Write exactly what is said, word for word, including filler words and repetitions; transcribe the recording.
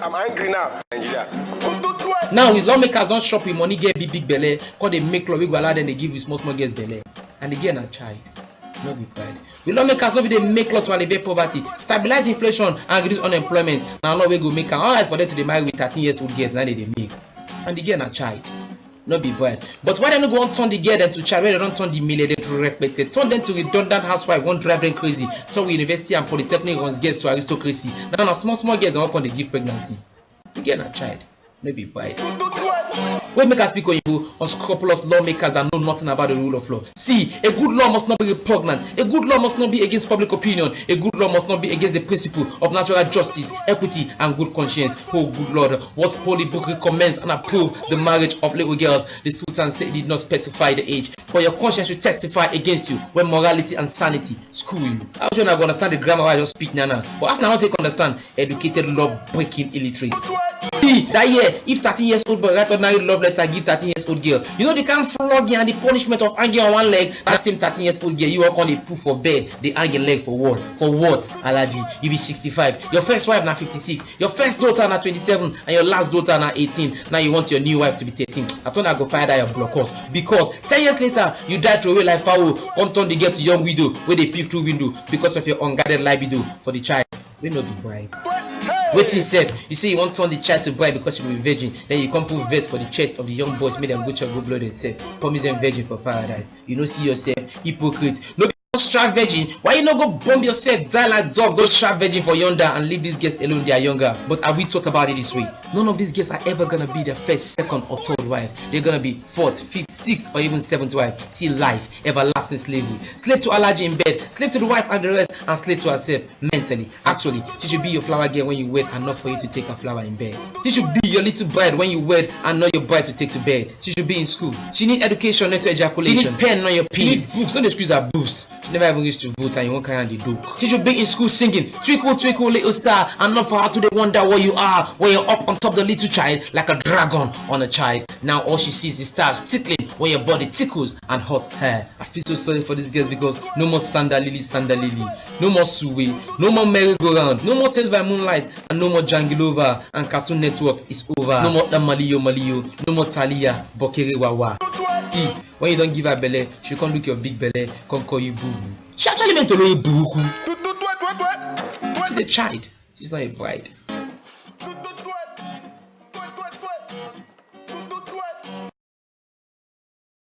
I'm angry now. Nigeria. Now, with lawmakers don chop with money, get big big belle, come dey make law wey go allow dem dey give with small small girls belle. And the girl na child, no be pride. With lawmakers no fit dey make law to alleviate poverty, stabilize inflation, and reduce unemployment. Na law wey go make am alright for them to dey marry with thirteen years old girls na dey dey make. And the girl na child, no be bride. But why dem no go wan turn the girl dem to child, wey dem don turn the male dem to repete, turn dem to redundant housewife, wan drive dem crazy, turn we university and polytechnic runs girls to aristocracy. Now na small small girls dem wan come dey give pregnancy. The girl na child, no be bride. Wey make us speak oyibo, unscrupulous lawmakers that know nothing about the rule of law. See, a good law must not be repugnant. A good law must not be against public opinion. A good law must not be against the principle of natural justice, equity, and good conscience. Oh, good Lord, what holy book recommends and approves the marriage of little girls? The Sultan said he did not specify the age, but your conscience will testify against you when morality and sanity school you. I wish una go understand the grammar wey I just speak now now. But as una no take understand, educated law breaking illiterates. See, that year, if thirteen years old boy write ordinary love letter give thirteen years old girl, you know the kind flogging and the punishment of hanging on one leg, that same thirteen years old girl, you wan come dey put for bed, dey hang your leg for wall. For what, Alhaji? You be sixty-five, your first wife na fifty-six, your first daughter na twenty-seven, and your last daughter na eighteen. Now you want your new wife to be thirteen. I thought I go fire that your block us because ten years later, you die throw away like fowl, come turn the girl to young widow wey dey peep through window because of your unguarded libido for the child wey no be bride. Wetin sef? You say you wan turn the child to bride because she be virgin, then you come put vex for the chest of the young boys make dem go chop go blow themselves, promise dem virgin for paradise. You no see yourself, hypocrite. No be just try virgin, why you no go bomb yourself die like dog, go try virgin for yonder and leave these girls alone, they are younger. But have we thought about it this way? None of these girls are ever gonna be their first, second or third wife. They're gonna be fourth, fifth, sixth or even seventh wife. See life, everlasting slavery. Slave to Alhaji in bed, slave to the wife and the rest, and slave to herself mentally. Actually, she should be your flower girl when you wed and not for you to take her flower in bed. She should be your little bride when you wed and not your bride to take to bed. She should be in school. She need education, not ejaculation. She need pen, not your penis. She need books, don't excuse her boobs. She never even reach to vote and you won't carry on the dope. She should be in school singing, "Twinkle, twinkle, little star," and not for her to dey wonder what you are when you're up on top the little child like a dragon on a child. Now all she sees is stars tickling when your body tickles and hurts her. I feel so sorry for these girls because no more Sandalili, Sandalili, no more Suwe, no more merry-go-round, no more Tales by Moonlight, and no more Jangilova and Cartoon Network is over. No more that Maliyo Maliyo, no more Talia, Bokere Wawa. E, when you don't give her belle, she come look your big belle, come call you boo boo. She actually meant to look you boo boo. She's a child. She's not a bride.